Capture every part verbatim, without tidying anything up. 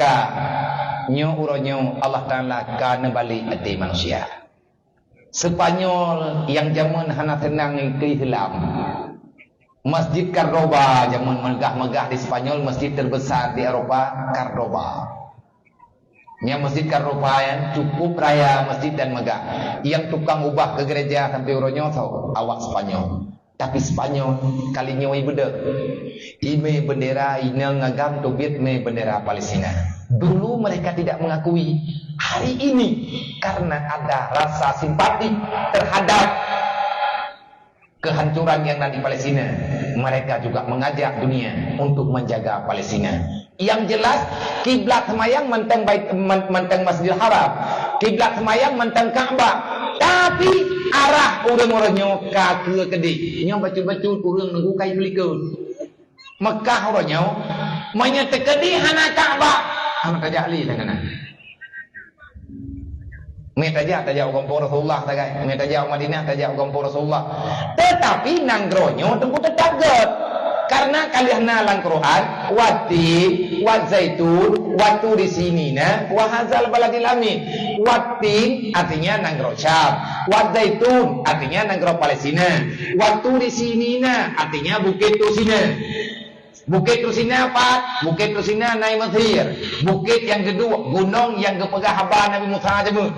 Ka, nyoe uroe nyoe Allah Taala ka neubalek até manusia. Spanyol nyang jameun hana seunang keu Islam. Masjid Cordoba jameun meugah-meugah di Spanyol, masjid terbesar di Eropa, Cordoba. Nyang Masjid Cordoba nyan cukup raya masjid dan megah. Nyang tukang ubah keu gereja sampoe uroe nyoe soe? Awak Spanyol. Tapi Spanyol kali nyoe ibeudôh. Imé bendera inong agam teubiet mé bendera Palestina. Dulu mereka tidak mengakui. Hari ini karena ada rasa simpati terhadap kehancuran yang ada di Palestina, mereka juga mengajak dunia untuk menjaga Palestina. Yang jelas, kiblat semayang mantong Bait-, man-, mantong Masjidil Haram. Kiblat semayang mantong Ka'bah. Tapi arah ureuëng-ureuëng nyoe ka keu keudéh. Nyoe bacut-bacut ureuëng nunggu kai meulikot. Mekah uroe nyoe, meunyoe teukeudi hana Ka'bah, hana tajak lé lam keunan. Mé tajak, tajak u gampông Rasulullah sagai. Mé tajak u Madinah, tajak u gampông Rasulullah. Tetapi nanggroe nyoe teungku teutap gét. Karena ka lheueh na lam Quran, "Wattin, wa zaitun, wa turi sinina, wa hazal baladil amin." Wattin artinya nanggroe Syam. Wa zaitun artinya nanggroe Palestina. Wa turi sinina artinya Bukét Tursina. Bukét Tursina pat? Bukét Tursina na i Mesir. Bukét nyang geuduek, gunong nyang geupeugah haba Nabi Musa jameun.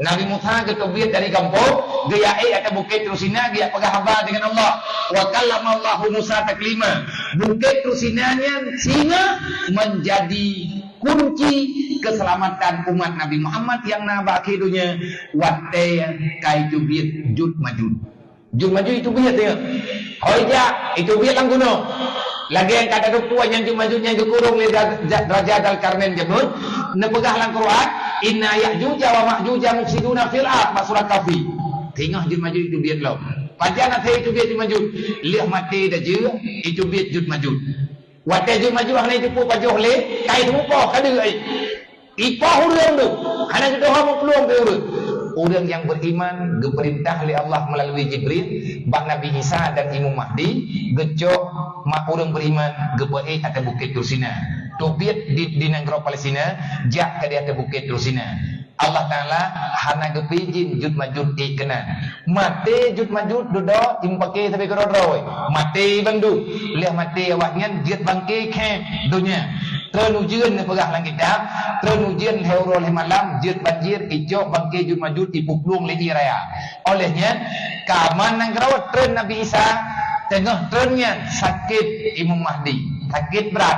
Nabi Musa geuteubiet dari gampông, geujak ék ateueh Bukét Tursina, geujak peugah haba deungon Allah. Wa kallamallahu Musa taklima. Bukét Tursina nyan singoh menjadi kunci keselamatan umat Nabi Muhammad nyang na bak akhé donya watée ka iteubiet Juj Majuj. Juj Majuj iteubiet teungoh. Hôi jak, iteubiet lam gunong. Lagée nyang ka tateupeue nyang Juj Majuj nyang geukurong lé Ra-, Ja-, Raja Dzulkarnain jameun, neupeugah lam Quran, "Inna Ya'juja wa Ma'juja mufsiduna fil ard," bak surat Kahfi. Teungoh Juj Majuj iteubiet lom. Pajan asai iteubiet Juj Majuj? Lheueh maté Dajjal, iteubiet Juj Majuj. Watée Juj Majuj hana jiteupeue pajoh lé, ka iteupeue poh ka deuh ai. Ipoh ureuëng tu, hana geudohom meuplueng pih ureuëng. Ureuëng nyang beriman geupeurintah lé Allah meulalu Jibril bak Nabi Isa dan Imam Mahdi geucok mak ureuëng beriman geupeuék ateueh Bukét Tursina. Teubiet di, di nanggroe Palestina, jak keudéh ateueh Bukét Tursina. Allah Taala hana geupeuidhin Juj Majuj ék keunan. Maté Juj Majuj dudoe, imeupaké sabe keudroe-droe. Maté bandum. Lheueh maté awaknyan jeuet bangké khéng donya. Treun ujeuen neupeugah lam kitab, treun ujeuen lhée uroe lhée malam, jeuet banjir, icok bangké Juj Majuj ipeuplueng lé ié raya. Óh lheueh nyan, ka aman nanggroe treun Nabi Isa, teungoh treun nyan sakét Imam Mahdi, sakét brat.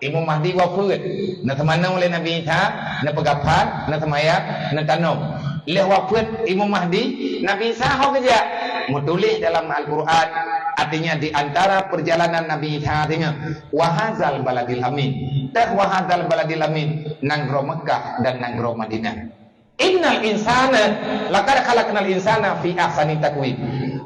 Imam Mahdi wafeuet, neuteumanoe lé Nabi Isa, neupeugaphan, neuseumayang, neutanom. Lheueh wafeuet Imam Mahdi, Nabi Isa ho geujak. Meutuléh dalam Al-Quran, artinya di antara perjalanan Nabi Isa teungoh, "Wa hazal baladil amin." Teuh "Wa hazal baladil amin", nanggroe Meukah dan nanggroe Madinah. "Innal insana, laqad khalaqnal insana fi ahsani taqwim."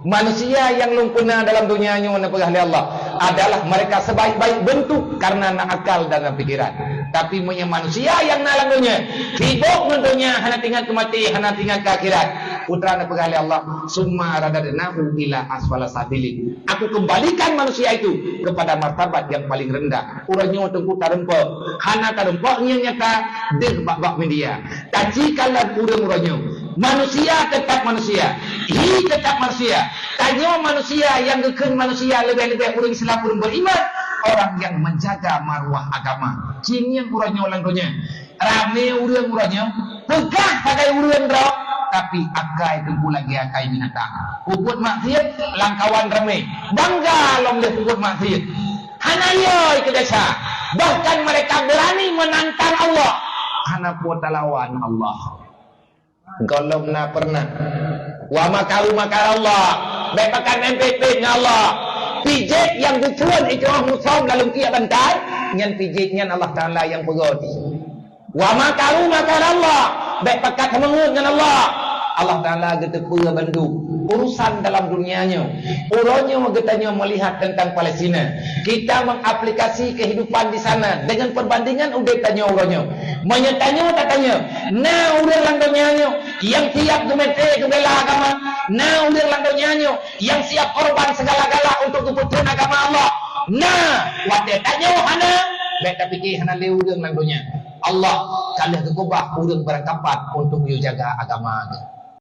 Manusia nyang lôn peuna dalam donya nyoe neupeugah lé Allah adalah mereka sebaik-baik bentuk karena na akal dan na pikiran. Tapi meunyoe manusia nyang na lam donya, sibok ngon donya, hana teuingat keu maté, hana teuingat keu akhirat, peue teuma neupeugah lé Allah, "Summa radadnahu ila asfala safilin." Aku kembalikan manusia itu kepada martabat yang paling rendah. Uroe nyoe teungku tareumpok, hana tareumpok nyang nyata deuh bak-bak media. Taci kalon ureuëng uroe nyoe. Manusia tetap manusia. Hi tetap manusia. Tanyoe manusia nyang geukheun manusia leubeh-leubeh ureuëng Islam, ureuëng beriman, orang yang menjaga maruah agama. Ci ngieng uroe nyoe lam donya. Ramé ureuëng uroe nyoe, peugah sagai ureuëng droe, tapi akai teungku lagée akai binatang. Peubuet maksiet lam kawan ramé, bangga lom lé peubuet maksiet. Hana yoi keu desya, bahkan mereka berani menantang Allah. Hana po talawan Allah. Gohlom na pernah. "Wa makaru makarallah." Bék pakat main pét-pét ngon Allah. Pijék nyang geusuon icok musom lam kiek bantai, nyan pijék nyan Allah Taala nyang peugöt. "Wa makaru makarallah." Bék pakat seumeungeut ngon Allah. Allah Taala geuteupeue bandum urusan dalam dunia nyoe. Uroe nyoe geutanyoe meulihat teuntang Palestina. Kita mengaplikasi kehidupan di sana dengan perbandingan udeb tanyoe uroe nyoe. Meunyoe tanyoe tatanyong, na ureuëng lam donya nyoe nyang siap geumaté geubela agama? Na ureuëng lam donya nyoe nyang siap korban segala-gala untuk geupeutheun agama Allah? Na, watée tanyoe hana, Bèk tapike hana lé ureueng lam donya. Allah ka lheueh geukeubah ureueng barangkapat untuk yue jaga agama geuh.